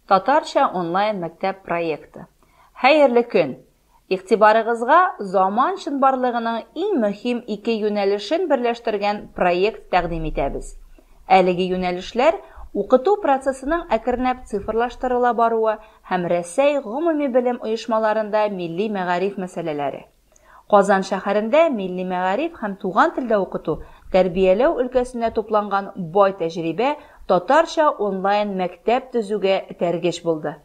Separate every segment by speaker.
Speaker 1: Татарча онлайн мәктәп проекты. Хәерле көн! Игътибарыгызга заман чынбарлыгының иң мөһим ике юнәлешен берләштергән проект тәкъдим итәбез. Әлеге юнәлешләр, укыту процессының әкренләп цифрлаштырыла баруы һәм Рәсәй гомуми белем оешмаларында милли мәгариф мәсьәләләре. Казан шәһәрендә милли мәгариф һәм туган телдә укыту, тәрбияләү өлкәсендә тупланган бай тәҗрибә татарча онлайн мәктәп төзүгә этәргеч булды.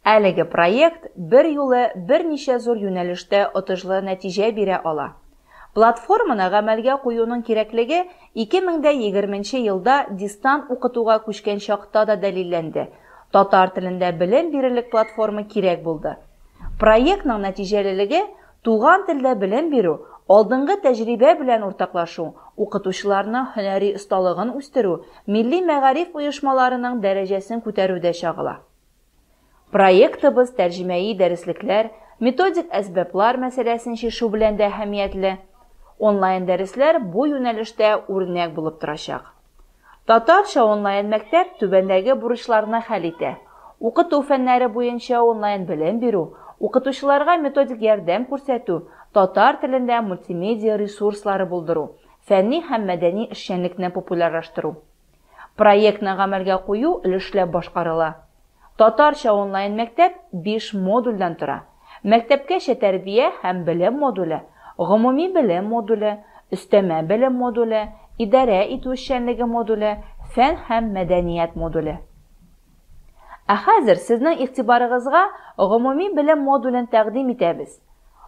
Speaker 1: Әлеге проект берьюлы берничә зур юнәлештә отышлы нәтиҗә бирә ала. Платформаны гамәлгә куюның кирәклеге 2020 нче елда дистант укытуга күчкән чакта да дәлилләнде, татар телендә белем бирерлек платформа кирәк булды. Проектның нәтиҗәлелеге туган телдә белем бирү, алдынгы тәҗрибә белән уртаклашу, укытучыларның һөнәри осталыгын үстерү, милли мәгариф оешмаларының дәрәҗәсен күтәрүдә чагыла. Проектыбыз тәрҗемәи дәреслекләр, методик әсбаплар мәсьәләсен чишү белән дә әһәмиятле. Онлайн-дәресләр бу юнәлештә үрнәк булып торачак. Татарча онлайн-мәктәп түбәндәге бурычларны хәл итә, укыту фәннәре буенча онлайн-белем бирү, укытучыларга методик ярдәм күрсәтү, татар телендә мультимедиа ресурслары булдыру, фәнни һәм мәдәни эшчәнлекне популярлаштыру. Проектны гамәлгә кую өлешләп башкарыла. Татарча онлайн-мәктәп биш модульдән тора, мәктәпкәчә тәрбия һәм белем модуле, гомуми белем модуле, өстәмә белем модуле, идарә итү эшчәнлеге модуле, фән һәм мәдәният модуле. Ә хәзер сезнең игътибарыгызга гомуми белем модулен тәкъдим итәбез.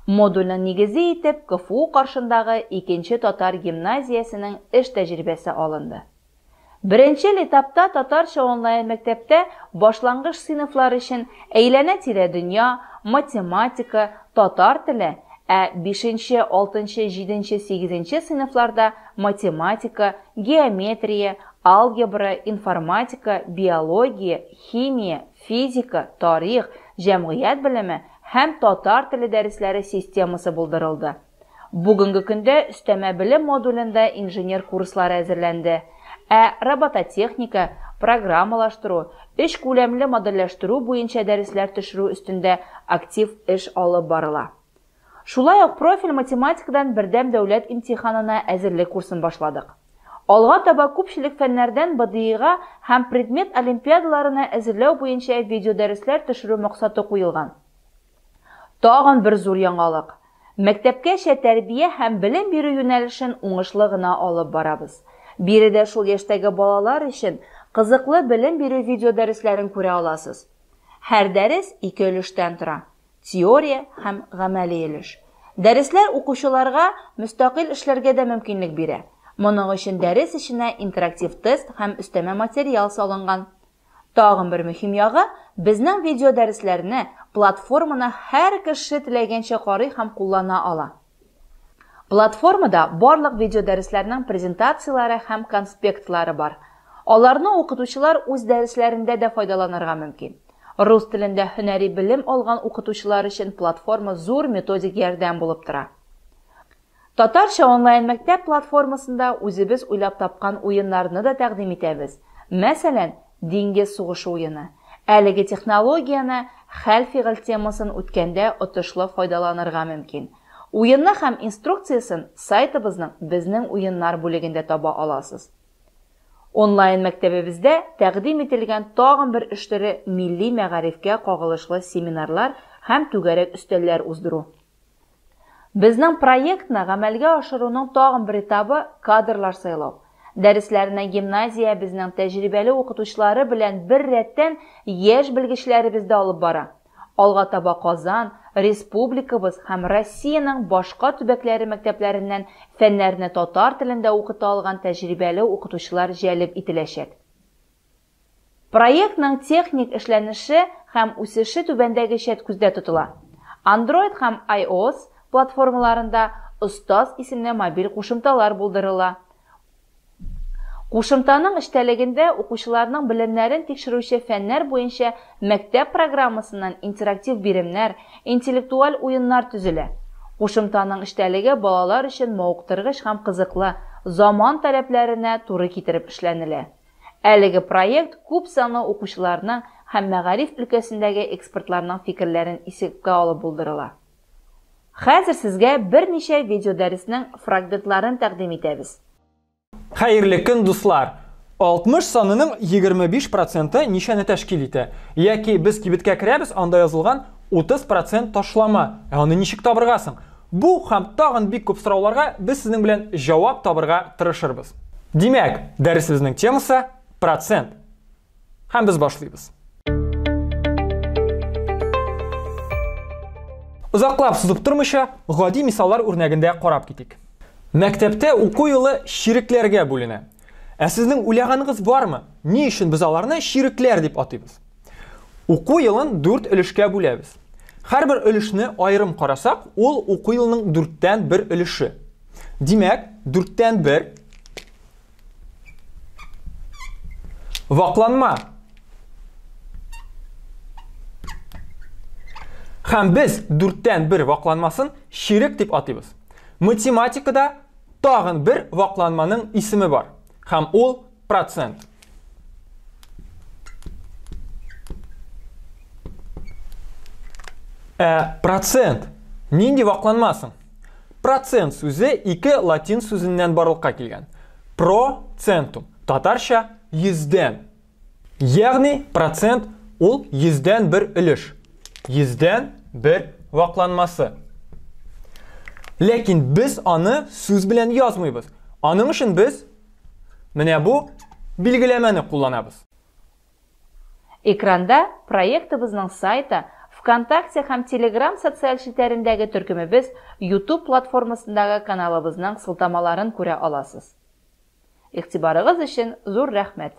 Speaker 1: Модульнең нигезе итеп КФУ каршындагы икенче татар гимназиясенең эш тәҗрибәсе алынды. Беренчел этапта татарча онлайн-мәктәптә башлангыч сыйныфлар өчен әйләнә-тирә дөнья, математика, татар теле, ә бишенче, алтынчы, җиденче, сигезенче сыйныфларда математика, геометрия, алгебра, информатика, биология, химия, физика, тарих, җәмгыять белеме һәм татар теле дәресләре системасы булдырылды. Бүгенге көндә өстәмә белем модулендә инженер курслары әзерләнде, ә робототехника, программалаштыру, өч күләмле модельләштерү буенча дәресләр төшерү өстендә актив эш алып барыла. Шулай ук профиль математикадан бердәм дәүләт имтиханына әзерлек курсын башладык. Алга таба күпчелек фәннәрдән БДИга һәм предмет олимпиадаларына әзерләү буенча видеодәресләр төшерү максаты куелган. Тагын бер зур яңалык, мәктәпкәчә тәрбия һәм белем бирү юнәлешен уңышлы гына алып барабыз. Биредә шул яшьтәге балалар өчен кызыклы белем бирү видеодәресләрен күрә аласыз. Һәр дәрес ике өлештән тора, теория һәм гамәли өлеш. Дәресләр укучыларга мөстәкыйль эшләргә дә мөмкинлек бирә. Моның өчен дәрес эченә интерактив тест һәм өстәмә материал салынган. Тагын бер мөһим ягы, безнең видеодәресләрне платформаны һәр кеше теләгәнчә карый һәм куллана ала. Платформада барлык видеодәресләрнең презентацияләре һәм конспектлары бар. Аларны укытучылар үз дәресләрендә дә файдаланырга мөмкин. Рус телендә һөнәри белем алган укытучылар өчен платформа зур методик ярдәм булып тора. Татарча онлайн-мәктәп платформасында үзебез уйлап тапкан уеннарны да тәкъдим итәбез. Мәсәлән, Диңгез сугышы уены. Әлеге технологияне хәл-фигыль темасын үткәндә отышлы файдаланырга мөмкин. Уенны һәм инструкциясен сайтыбызның Безнең уеннар бүлегендә таба аласыз. Онлайн-мәктәбебездә тәкъдим ителгән тагын бер эш төре милли мәгарифкә кагылышлы семинарлар һәм түгәрәк өстәлләр уздыру. Безнең проектны гамәлгә ашыруның тагын бер этабы, кадрлар сайлау. Дәресләрне гимназиябезнең тәҗрибәле укытучылары белән бер рәттән яшь белгечләребез дә алып бара. Алга таба Казан, республикабыз һәм Россиянең башка төбәкләре мәктәпләреннән фәннәрне татар телендә укыта алган тәҗрибәле укытучылар җәлеп ителәчәк. Проектның техник эшләнеше һәм үсеше түбәндәгечә күздә тотыла. Android һәм iOS платформаларында Остаз исемле мобиль кушымталар булдырыла. Кушымтаның эчтәлегендә укучыларның белемнәрен тикшерүче фәннәр буенча мәктәп программасыннан интерактив биремнәр, интеллектуаль уеннар төзелә. Кушымтаның эчтәлеге балалар өчен мавыктыргыч һәм кызыклы, заман таләпләренә туры китереп эшләнелә. Әлеге проект күп санлы укучыларның һәм мәгариф өлкәсендәге экспертларның фикерләрен исәпкә алып булдырыла. Хәзер сезгә берничә видеодәреснең фрагментларын тәкъдим итәбез.
Speaker 2: Хәерле көн, дуслар! 60 санының 25 проценты ничәне тәшкил итә? Яки без кибеткә керәбез, анда язылган 30 процент ташлама. Ә аны ничек табырга соң? Бу һәм тагын бик күп сорауларга без сезнең белән җавап табырга тырышырбыз. Димәк, дәресебезнең темасы процент. Һәм без башлыйбыз. Озаклап сузып тормыйча, гади мисаллар үрнәгендә карап китик. Мәктәптә уку елы чирекләргә бүленә. Ә сезнең уйлаганыгыз бармы? Ни өчен без аларны чирекләр дип атыйбыз? Уку елын дүрт өлешкә бүләбез. Һәрбер өлешне аерым карасак, ул уку елының дүрттән бер өлеше. Димәк, дүрттән бер Вакланма. Һәм без дүрттән бер вакланмасын чирек дип атыйбыз. Математикада тагын бер вакланманың исеме бар. Һәм ул процент. Ә процент нинди вакланма соң? Процент сүзе ике латин сүзеннән барлыкка килгән. Про центум, татарча йөздән. Ягъни процент ул йөздән бер өлеш. Йөздән бер вакланмасы. Ләкин без аны сүз белән язмыйбыз. Аның өчен без менә бу билгеләмәне кулланабыз.
Speaker 1: Экранда проектыбызның сайты, ВКонтакте һәм Телеграм социаль челтәрендәге төркемебез, YouTube платформасындагы каналыбызның сылтамаларын күрә аласыз. Игътибарыгыз өчен зур рәхмәт!